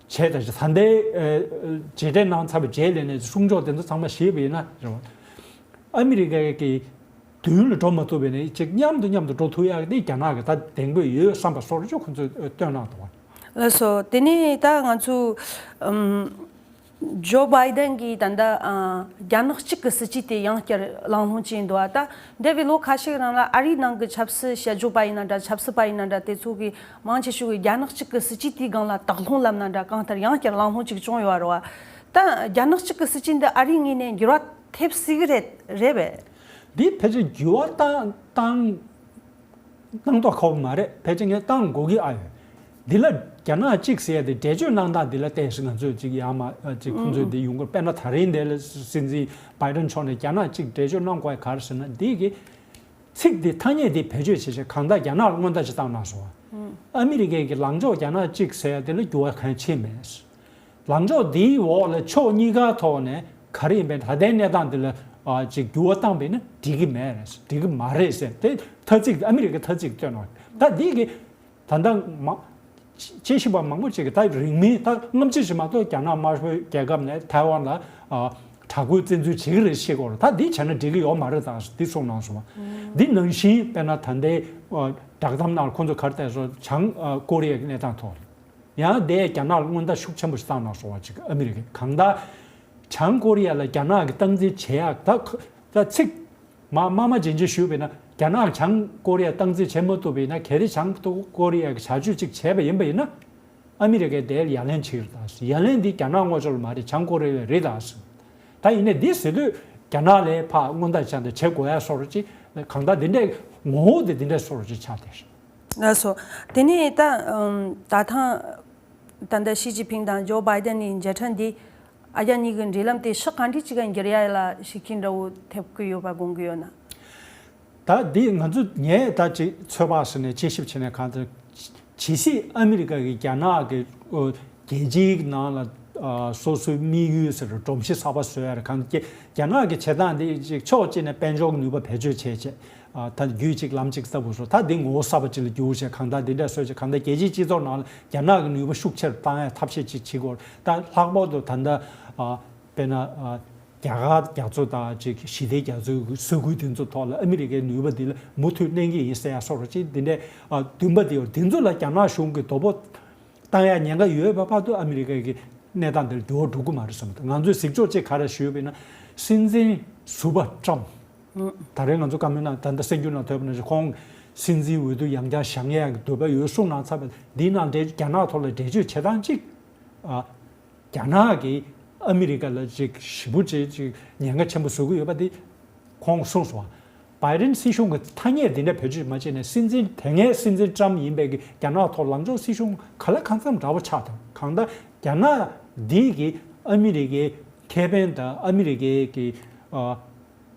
བྱས། ད་ད་ལྟའི་ཨ་མཇལ་འཕྲད་གནང་ཚར་བའི་རྗེས་ལ་ནས་གསུང་ཕྱོགས་དེ་ཚོ་ཚང་མ་ཞེས་པ་ཡིན་ན་རེད་བ། ཨ་མི་རི་ཀའི་གི་མདུན་ལ་འགྲོ་མ་ཐུབ་པ་ཡིན་ན་ཅིག་མཉམ་དུ་མཉམ་དུ་འགྲོ་ཐུབ་ཡག་དེ་རྒྱ་ནག་གི་ད་གདེང་སྤོབས་ཡོད་བསམ་པ་སོགས་ཅིག་ཁོང་ཚོས་སྟོན་གནང་འདུག་བ། ལགས་སོ། དེ་ནས་ད་ང་ཚོ་ཨམ་ཇོ་བྷའི་ཏན་གྱིས་ད་ལྟ་ཨ་རྒྱ་ནག་གཅིག་གི་སྲིད་ཇུས་དེ་ཡང་བསྐྱར་གླེང་སློང་བྱས་འདུག་བ། ད་འདས་པའི་ལོ་ཁ་ཤས་རིང་ལ་ཨ་རིའི་ནང་གི་ཆབ་སྲིད། དཔྱད་བརྗོད་པ་ཡིན་ན་འདྲ། ཆབ་སྲིད་པ་ཡིན་ན་འདྲ། དེ་ཚོ་གིས་མང་ཆེ་ཤོས་ཀྱིས་རྒྱ་ནག་གཅིག་གི་སྲིད་ཇུས་དེའི་སྒང་ལ་དག་སློང་ལབ་ན་འདྲ། གང་ལྟར་ཡང་བསྐྱར་གླེང་སློང་ཅིག་བྱུང་ཡོད་རེད་བ། ད་རྒྱ་ནག་གཅིག་གི་སྲིད་ཇུས་འདི་ཨ་རིའི་ངོས་ནས་འགྱུར་བ་ཐེབས་སྲིད་ཀྱི་རེད། རེད་པས། འདི་ཕལ་ཆེར་འགྱུར་བ་བཏང་བཏང་བཏང་མདོག་ཁ་པོ་མ་རེད། ཕལ་ཆེར་ངས་བཏང་དགོས་ཀྱི་ཨ་ཡོད། འདི་ལ་རྒྱ་ནག་གཅིག་ཟེར་ཡ་དེ་འགྲེལ་བརྗོད་གནང་སྟངས་འདི་ལ་བལྟས་ཟིན། ང་ཚོས་ཅིག་ཡར་མར་ཨ་ཅིག་ཁོང་ཚོས་འདི་ཡོང་གི་རེད། དཔེར་ན་ད་རིང་འདི་ལ་སྲིད་འཛིན་བྷའི་ཏན་མཆོག་ནས་རྒྱ་ནག་གཅིག་འགྲེལ་བརྗོད་གནང་དགོས་ཡ་ག་རེ་ཟེར་ན། འདི་གི་ཚིག་འདི་ཐ་སྙད་འདི་བེད་སྤྱོད་བྱེད་ཆེད་གང་ལྟར་རྒྱ་ནག་ལ་སྔོན་བརྡ་ཅིག་བཏང་གནང་སོང་བ། ཨ་མི་རི་ཀའི་གི་ལངས་ཕྱོགས་རྒྱ་ནག་གཅིག་ཟེར་ཡ་དེ་ལ་འགྱུར་བ་གང་ཡང་ཕྱིན་མེད། ལངས་ཕྱོགས་འདིའི་འོག་ལ་ཕྱོགས་གཉིས་ཀ་ཐོག་ནས་ག་རེ་ཡིན་པའི་ད་ལྟའི་གནས་སྟངས་འདི་ལ་ཨ་ཅིག་འགྱུར་བ་བཏང་པས་ན་འགྲིག་གི་མེད་རེད། འགྲིག་གི་མ་རེད་ཟེར། དེ་ཐ་ཚིག་ཨ་མི་རི་ཀའི་ཐ་ཚིག་བཏོན་ནོ། ད་འདི་གི་ད་ལྟ་མ་དཔྱད་ཞིབ་པ་མང་པོ་ཅིག་གིས་ད་རིང་མིན་ད་སྔ་ཕྱི་ཞིག་མ་གཏོགས་རྒྱ་ནག་དམར་པོའི་རྒྱལ་ཁབ་ནས་ཐའེ་ཝན་ལ་ཨ་དྲག་པོའི་བཙན་འཛུལ་བྱེད་ཀྱི་རེད་ཤེས་སྐོར། ད་འདི་བྱས་ན་འགྲིག་གི་ཡོད་མ་རེད་ད་འདི་གསུངས་གནང་སོང་བ། འདི་ནང་བཞིན་དཔེར་ན་ད་ལྟའི་ཨ་བསྒྲགས་གཏམ་ནང་ལ་ཁོང་ཚོས་ག་རེ་བལྟས་སོང་། བྱང་ཨ་ཀོ་རི་ཡའི་གནས་སྟངས་ཐོག་ཡང་དེ་རྒྱ་ནག་ལ་སྔོན་བརྡ་ཤུགས་ཆེན་པོ་ཞིག་བཏང་གནང་སོང་བ་ཅིག་ཨ་མི་རི་ཀས། གང་ལྟར་བྱང་ཀོ་རི་ཡ་ལ་རྒྱ་ནག་གིས་སྟངས་འཛིན་བྱེད་ཡག་ད་ཁ་ད་ཚིག་མ་དམར་དམར་རྗེན་རྗེན་ཞུས་པ་ཡིན་ན། རྒྱ་ནག་གིས་བྱང་ཀོ་རི་ཡ་སྟངས་འཛིན་བྱེད་མ་ཐུབ་པ་ཡིན་ན། གལ་ཏེ་བྱང་ཀོ་རི་ཡ་གིས་བྱ་སྤྱོད་ཅིག་བྱས་པ་ཡིན་པ་ཡིན་ན། ཨ་མི་རི་ཀས་དེར་ཡ་ལན་བྱེད་ཀྱི་རེད་ད། ཡ་ལན་འདི་རྒྱ་ནག་དངོས་ཕྱོགས་ལ་མ་རེད། བྱང་ཀོ་རི་ཡ་རེད་ད། ད་ཡིན་ནའི་འདི་ཟེར་དུས་རྒྱ་ནག་ལ་ཕར་སྔོན་བརྡ་བྱས་ཏེ་བྱེད་དགོས་ཡ་སོགས་ཅིག་གང་ལྟར་འདི་འདྲའི་ངོ་བོ་དེ་འདི་འདྲའི་སོགས་ཅིག་ཆགས་བསྡད། ལགས་སོ། དེ་ནས་ད་ཨམ་ད་ཐེངས་ད་ལྟ་ཞི་ཅིན་ཕིང་དང་ཇོ་བྷའི་ཏན་གཉིས་མཇལ་འཕྲད་འདི་ཨ་རྒྱ་གཉིས་ཀྱི་འབྲེལ་ལམ་དེ་ཕྱོགས་གང་འདྲ་ཅིག་ག་འགྱུར་ཡ་ལ་གཞི་རྐྱེན་འདྲ་བོ་ཐེབས་ཀྱི་ཡོད་པ་དགོངས་ཀྱི་ཡོད་ན། ད་འདི་ང་ཚོ་ངས་ད་ཅིག་ཚོད་དཔག་ཟེར་ནས་དཔྱད་ཞིབ་བྱས་ནས་གང་ལྟར་ཇི་སྲིད་ཨ་མི་རི་ཀ་གིས་རྒྱ་ནག་གི་ཨོ་རྒྱལ་སྤྱིའི་ནང་ལ་ཨ་སོ་སོའི་དམིགས་ཡུལ་ཟེར་སྒྲོམ་གཞི་གསར་པ་བཟོ་ཡ་རེད། གང་ལྟར་རྒྱ་ནག་གི་བྱེད་སྟངས་འདི་ཅིག་ཕྱོགས་གཅིག་ནས་དཔལ་འབྱོར་གྱི་ནུས་པ་བེད་སྤྱོད་བྱས་བྱས་ཨ་ད་རྒྱུད་གཅིག་ལམ་གཅིག་ལྟ་བུ་བཟོ། ད་འདི་ངོ་བོ་གསར་པ་ཅིག་ལ་འགྱུར་བྱས་གང་ལྟར་འདི་འདྲ་བཟོས་བྱས་གང་ལྟར་རྒྱལ་སྤྱིའི་སྤྱི་ཚོགས་ནང་ལ་རྒྱ་ནག་གི་ནུས་པ་ཤུགས་ཆེ་རུ་བཏང་ཡ་ཐབས་ཤེས་ཅིག་བྱེད་དགོས་རེད། ད་ལྷག་པར་དུ་ད་ལྟ་ཨ་དཔེར་ན་ཨ་རྒྱ་གར་རྒྱ་མཚོ་དང་ཅིག་ཞི་བདེ་རྒྱ་མཚོའི་ས་ཁུལ་དེ་ཚོ་ཐོག་ལ་ཨ་མི་རི་ཀའི་ནུས་པ་དེ་ལ་མུ་མཐུད་གནས་ཀྱི་ཡིན་ཟེར་ཡ་སོགས་ར་ཅིག་འདི་འདྲའི་ཨ་འདུན་པ་དེ་ཡོད། དེ་ཚོ་ལ་རྒྱ་ནག་གཞུང་གིས་དོ་ཕོག་བཏང་ཡ་ཉེན་ཁ་ཡོད་པ་བར་དུ་ཨ་མི་རི་ཀའི་གི་གནས་སྟངས་དེར་འགྱུར་བ་འགྲོ་གི་མ་རེད་བསམ་གི་འདུག། ང་ཚོས་གཟིགས་ཕྱོགས་གཅིག་ག་རེ་ཞུས་པ་ཡིན་ན། སྲིད་འཛིན་ཟུར་པ་ཀྲམ། ད་རེས་ང་ཚོ་བཀའ་མོལ་ནང་ད་ལྟ་གསར་འགྱུར་ནང་ཐོས་པ་ནང་བཞིན་ཁོང་སྲིད་འཛིན་འོས་བསྡུ་ཡང་བསྐྱར་བཞེངས་ཡག་གི་འདོད་པ་ཡོད་གསུངས་གནང་ཚར་བ་འདིའི་ནང་འབྲེལ་རྒྱ་ནག་ཐོག་ལ་འགྲེལ་བརྗོད་བྱེད་སྟངས་གཅིག་ཨ། རྒྱ་ནག་གིས་ཨ་མི་རི་ཀ་ལ་ཅིག་ཞེ་པོ་ཅིག་ཅིག་ཉེན་ཁ་ཆེན་པོ་བཟོ་གི་ཡོད་པ་འདི་ཁོང་གསུངས་སོང་ བའི་ཌེན་སྲིད་གཞུང་གི་ཐ་སྙད་འདི་འདྲ་བེད་སྤྱོད་མ་བྱས་ནས། སྲིད་འཛིན་དེ་སྔའི་སྲིད་འཛིན་ཊམ་ཡིན་པའི་གི་རྒྱ་ནག་ཐོག་ལངས་ཕྱོགས་སྲིད་གཞུང་ག་ལ་གང་འཚམ་འདྲ་པོ་ཆགས་དང་། གང་ལྟར་རྒྱ་ནག་འདི་གི་ཨ་མི་རི་ཀའི་ཁེ་ཕན་དང་ཨ་མི་རི་ཀའི་གི་ཨ་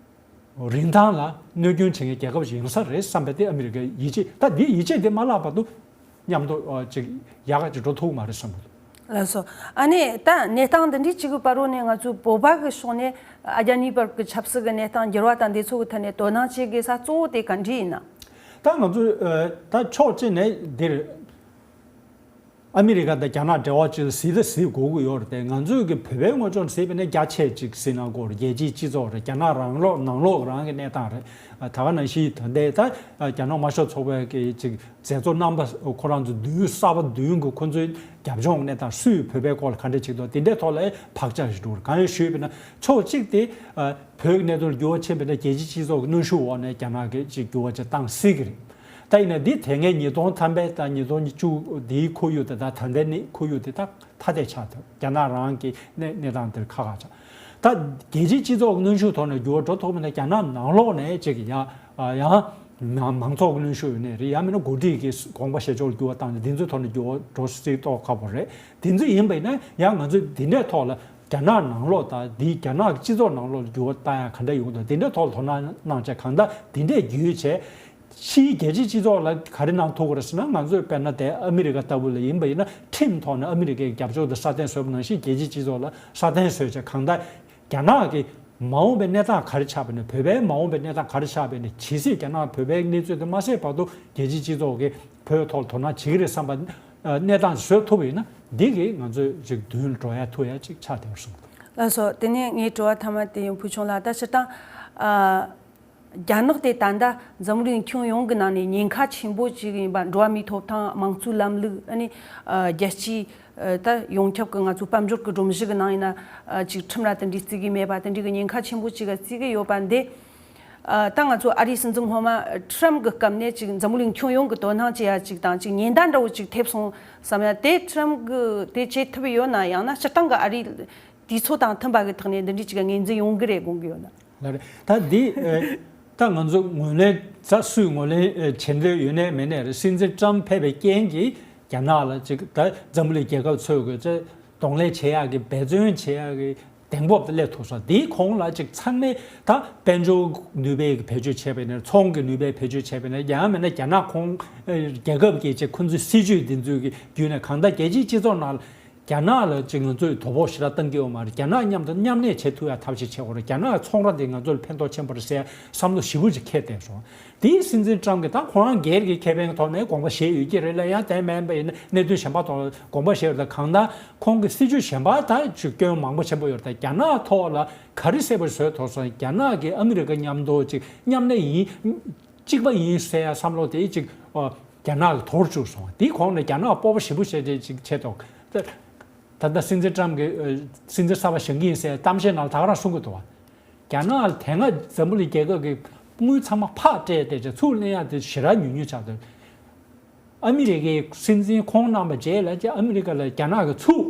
རིན་ཐང་ལ་གནོད་སྐྱོན་བྱེད་མཁན་རྒྱལ་ཁབ་ཞིག་ཡིན་ས་རེད་བསམ་པའི་དེ་ཨ་མི་རི་ཀའི་ཡིད་ཆེས། ད་འདི་ཡིད་ཆེས་དེ་མ་བརླག་བར་དུ་མཉམ་དུ་ཨ་ཅིག་ཡག་ག་ཅིག་འགྲོ་ཐུབ་མ་རེད་བསམ་གི་འདུག། ལགས་སོ། ཨ་ནི་ད་གནས་སྟངས་འདི་འདྲའི་ཅིག་གི་བར་རོ་ནས་ང་ཚོའི་བོད་པ་གི་ཕྱོགས་ནས་ཨ་རྒྱ་གཉིས་བར་གྱི་ཆབ་སྲིད་ཀྱི་གནས་སྟངས་འགྱུར་བ་དང་འདི་ཚོ་གི་ཐད་ནས་དོ་སྣང་བྱེད་དགོས་ས་གཙོ་བོ་དེ་ག་འདྲ་ཡིན་ན། ད་ང་ཚོས་ཨ་ད་ཕྱོགས་གཅིག་ནས་འདིར་ཨ་མི་རི་ཀ་དང་རྒྱ་ནག་འབྲེལ་བ་ཅིག་ལ་གཟིགས་ད་གཟིགས་དགོས་ཀྱི་ཡོད་རེད་དེ། ང་ཚོས་ཀྱི་བོད་པའི་ངོས་ཕྱོགས་ནས་གཟིགས་པ་ཡིན་ན་རྒྱ་ཆེ་ཅིག་གཟིགས་ན་དགོས་རེད། རྒྱལ་སྤྱིའི་སྤྱི་ཚོགས་རེད། རྒྱ་ནག་རང་ལོགས་ནང་ལོགས་རང་གི་གནས་སྟངས་རེད། ཨ་ད་ག་ནང་བཞིན་ད་ལྟའི་ད་ཨ་རྒྱ་ནག་དམར་ཤོག་ཚོགས་པའི་གི་ཅིག་མཛད་གཙོ་རྣམ་པ་ཁོ་རང་ཚོ་མདུན་གསར་པ་མདུན་གྱི་ཁོ་ཚོའི་རྒྱབ་ལྗོངས་གནས་སྟངས་སུས་བོད་པའི་སྐོར་ལ་ག་འདྲ་བྱེད་འདུག་དེ་འདྲའི་ཐོག་ལ་བག་ཆགས་ཤིག་འགྲོ་རེད། གང་ཡིན་ཞུས་པ་ཡིན་ན་ཕྱོགས་གཅིག་དེ་ཨ་བོད་ཀྱི་གནད་དོན་ལ་འགྱུར་བ་ཕྱིན་པ་ཡིན་ན་རྒྱལ་སྤྱིའི་སྤྱི་ཚོགས་ཀྱི་གནོན་ཤུགས་འོག་ནས་རྒྱ་ནག་གིས་ཅིག་འགྱུར་བ་ཅིག་བཏང་སྲིད་ཀྱི་རེད། ད་ཡིན་ན་འདི་དེ་སྔའི་ཉིས་སྟོང་ཐམ་པའི་དང་ཉིས་སྟོང་ཉི་ཤུ་འདིའི་ཁོར་ཡུག་དེ་དང་ད་ལྟའི་གནས་ཁོར་ཡུག་དེ་དག་ཐ་དད་ཆགས་ཐུབ། རྒྱ་ནག་རང་གི་གནས་གནས་སྟངས་དེར་ཁག་ཁག་ཆགས། ད་རྒྱལ་སྤྱིའི་སྤྱི་ཚོགས་ཀྱི་གནོན་ཤུགས་ཐོག་ནས་འགྱུར་བ་འགྲོ་ཐུབ་མིན་ན། རྒྱ་ནག་ནང་ལོགས་ནས་ཅིག་ཡང་ཡང་མང་མང་ཚོགས་ཀྱི་གནོན་ཤུགས་ཡོད་ནའི་རེད། ཡང་མིན་ན་འགོ་ཁྲིད་ཀྱི་དགོངས་པ་བཞེས་ཕྱོགས་ལ་འགྱུར་བ་བཏང་ནས་འདི་ཚོའི་ཐོག་ནས་འགྱུར་བ་འགྲོ་སྲིད་མདོག་ཁ་པོ་རེད། དེ་ཚོ་ཡིན་པ་ཡིན་ན་ཡང་ང་ཚོས་འདི་འདྲའི་ཐོག་ལ་རྒྱ་ནག་ནང་ལོགས་དང་འདིའི་རྒྱ་ནག་གི་སྤྱི་ཚོགས་ནང་ལོགས་ལ་འགྱུར་བ་བཏང་ཡ་ག་འདྲ་ཡོང་འདུག་དེ་འདྲའི་ཐོག་ལ་དོ་སྣང་གནང་བྱས། གང་ལྟར་འདི་འདྲས་བརྒྱུད་བྱས། ཕྱིའི་རྒྱལ་སྤྱིའི་སྤྱི་ཚོགས་ལ་ག་རེ་གནང་ཐུབ་ཀྱི་རེད་ཟེར་ན། ང་ཚོས་དཔེར་ན་དེ་ཨ་མི་རི་ཀ་ལྟ་བུ་ལ་ཡིན་པ་ཡིན་ན། ཁྲིམས་ཐོག་ནས་ཨ་མི་རི་ཀའི་རྒྱབ་སྐྱོར་དེ་སྲ་བརྟན་བཟོས་པ་ནང་བཞིན། རྒྱལ་སྤྱིའི་སྤྱི་ཚོགས་ལ་སྲ་བརྟན་བཟོས་བྱས། གང་ལྟར་རྒྱ་ནག་གི་མ་འོངས་པའི་གནས་སྟངས་ག་རེ་ཆགས་པ་ཡིན་ན། བོད་པའི་མ་འོངས་པའི་གནས་སྟངས་ག་རེ་ཆགས་པ་ཡིན་ན། ཇི་སྲིད་རྒྱ་ནག་བོད་པའི་གནས་ཚུལ་དེ་མ་ཤེས་བར་དུ་རྒྱལ་སྤྱིའི་སྤྱི་ཚོགས་ཀྱིས་བོད་ཐོག་ལ་དོ་སྣང་བྱེད་ཀྱི་རེད་བསམ་པ་གནས་སྟངས་བཟོས་ཐུབ་པ་ཡིན་ན། འདི་གིས་ང་ཚོས་ཅིག་མདུན་འགྲོ་ཡ་ཐུབ་ཡ་ཅིག་ཆགས་བསྡད་པར་གསུངས། ལགས་སོ། དེ་ནས་ངའི་དྲི་བ་མཐའ་མ་དེ་ཡང་ཕུལ་བྱུང་ལ། ད་སྤྱིར་བཏང་ཨ། རྒྱ་ནག་དེ་ད་ལྟ་འཛམ་བུ་གླིང་ཁྱོན་ཡོངས་ཀྱི་ནང་ནས་ཉེན་ཁ་ཆེན་པོ་ཅིག་ཡིན་པ། འགྲོ་བ་མིའི་ཐོབ་ཐང་། དམངས་གཙོའི་ལམ་ལུགས། ཨ་ནི་ཨ་རྒྱལ་སྤྱིའི་ཨ་ད་ཡོངས་ཁྱབ་ཀྱི་ང་ཚོའི་དཔལ་འབྱོར་གྱི་སྒྲོམ་གཞི་གི་ནང་ཡིན་ན་ཨ་ཅིག་ཁྲིམས་ར་དེ་འདྲའི་བརྩི་གི་མེད་པ། དེ་འདྲའི་གི་ཉེན་ཁ་ཆེན་པོ་ཅིག་ག་བརྩི་གི་ཡོད་པ་འདི། ཨ་ད་ང་ཚོ་ཨ་རིའི་སྲིད་འཛིན་སྔོན་མ་ཊྲམ་གྱི་སྐབས་ནས་ཅིག་འཛམ་བུ་གླིང་ཁྱོན་ཡོངས་ཀྱི་དོ་སྣང་བྱེད་ཡ་ཅིག་དང་ཅིག་ཉེན་བརྡ་འདྲ་བོ་ཅིག་ཐེབས་སོང་བསམ་ཡ། དེ་ཊྲམ་གྱིས་དེ་བྱེད་ཐུབ་ཡོད་ན། ཡང་ན་སྤྱིར་བཏང་གི་ཨ་རིའི་དུས་ཚོད་དང་མཐུན་པ་གི་ཐོག་ནས་འདི་འདྲའི་ཅིག་ངོས་འཛིན་ཡོང་གི་རེད་དགོངས་ཀྱི་ཡོད་ན། ལགས་རེད། ད་འདི་ཨ་ད་ང་ཚོ་ངོས་ལེན་ད་སུས་ངོས་ལེན་ཨ་བྱེད་འདོད་ཡོད་ནའི་མེད་ནའི་རེད། སྲིད་འཛིན་ཊྲམ་ཕེབས་པའི་རྐྱེན་གྱིས་རྒྱ་ནག་ལ་ཅིག་ད་འཛམ་བུ་གླིང་རྒྱལ་ཁབ་ཚོས་གི་ཅིག་གདོང་ལེན་བྱེད་ཡག་གི་འབད་བརྩོན་བྱེད་ཡག་གི་གདེང་སྤོབས་དེ་སླེབས་ཐུབ་སོང་། དེའི་གོང་ལ་ཅིག་ཚང་མས་ད་དཔལ་འབྱོར་ནུས་པའི་བེད་སྤྱོད་བྱས་པ་ཡིན་ན། ཚོང་གི་ནུས་པའི་བེད་སྤྱོད་བྱས་པ་ཡིན་ན། ཡང་མིན་ན་རྒྱ་ནག་ཁོང་ཨ་རྒྱལ་ཁབ་ཀྱི་ཅིག་ཁོང་ཚོའི་སྲིད་ཇུས་འདི་ཚོའི་གི་བརྒྱུད་ནས། གང་ལྟར་རྒྱལ་སྤྱིའི་སྤྱི་ཚོགས་ནང་ལ་རྒྱ་ནག་ལ་ཅིག་ང་ཚོས་དོ་ཕོག་ཞེ་དྲག་བཏང་གི་ཡོད་མ་རེད། རྒྱ་ནག་མཉམ་དུ་མཉམ་གནས་བྱེད་ཐུབ་ཡ་ཐབས་ཤེས་བྱེད་དགོས་རེད། རྒྱ་ནག་ཚོང་ར་འདི་ང་ཚོ་ལ་ཕན་ཐོགས་ཆེན་པོ་རེད་ཟེར་བསམ་བློ་ཞེ་པོ་ཅིག་འཁྱེར་བསྡད་སོང་། དེའི་སྲིད་འཛིན་ཊྲམ་གྱིས་ད་ཁོ་རང་སྒེར་གྱི་ཁེ་ཕན་གྱི་ཐོག་ནས་དགོངས་པ་བཞེས་ཡོད་ཀྱི་རེད་ལ། ཡང་དེ་མིན་པ་ཡིན་ན་གནད་དོན་གཞན་པ་ཐོག་ལ་དགོངས་པ་བཞེས་ཡོད་ལ། གང་ལྟར་ཁོང་གི་སྲིད་ཇུས་གཞན་པ་ད་ཅིག་སྐྱོན་མང་པོ་ཆེན་པོ་ཡོད་རེད། ད་རྒྱ་ནག་ཐོག་ལ་ག་རེ་གསལ་པོ་བཟོས་ཐུབ་སོང་། རྒྱ་ནག་གིས་ཨ་མི་རི་ཀ་མཉམ་དུ་ཅིག་མཉམ་གནས་ཡིན། གཅིག་པ་ཡིན་ཟེར་ཡ་བསམ་བློ་དེ་ཅིག་ཨ་རྒྱ་ནག་གིས་དོར་བཅུག་སོང་། དེའི་གོང་ནས་རྒྱ་ནག་སྤོབས་པ་ཞེ་པོ་བྱས་ཏེ་ཅིག་བྱས་ཐོག་ད་ད་ལྟ་སྲིད་འཛིན་ཊྲམ་གྱིས་ཨ་སྲིད་འཛིན་གསར་པ་བཞེངས་ཀྱི་ཡིན་ཟེར་གཏམ་བཤད་ནང་ལ་ད་ག་རང་གསུང་གི་འདུག་བ། རྒྱ་ནག་ལ་དེ་སྔ་འཛམ་བུ་གླིང་རྒྱལ་ཁབ་ཀྱི་དངུལ་ཚང་མ་ཕར་སྤྲད་དེ་ཚུར་ལེན་ཡ་དེ་ཞེ་དྲག་ཉུང་ཉུང་ཆགས་འདུག། ཨ་མི་རི་ཀའི་སྲིད་འཛིན་ཁོང་གནང་བ་རྗེས་ལ་ཨ་མི་རི་ཀ་ལ་རྒྱ་ནག་གིས་ཚུར་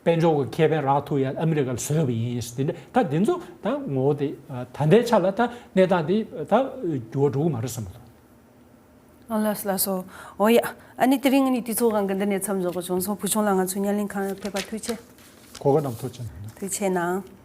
དཔལ་འབྱོར་གྱི་ཁེ་ཕན་རག་ཐུབ་ཡ་ཨ་མི་རི་ཀ་ལ་བཟོས་པ་ཡིན། དེ་འདྲ་ད་དེ་ཚོ་ད་ངོ་བོ་དེ་ད་ལྟའི་ཆ་ལ་ད་གནས་སྟངས་དེ་ད་འགྱུར་བ་འགྲོ་གི་མ་རེད་བསམ་གྱི་འདུག། ཨ་ལགས་སོ་ལགས་སོ། འོ་ཡ། ཨ་ནི་དེ་རིང་ངས་ནི་དུས་ཚོད་དབང་གིས་འདི་ནས་མཚམས་འཇོག་གི་བྱུང་སོང་། ཕུལ་བྱུང་ལགས་ང་ཚོའི་བརྙན་ལེན་ཁང་ཕེབས་པ་ཐུགས་རྗེ་ཆེ། གོ་སྐབས་གནང་ཐུགས་རྗེ་ཆེ་གནང་། ཐུགས་རྗེ་ཆེ་གནང་།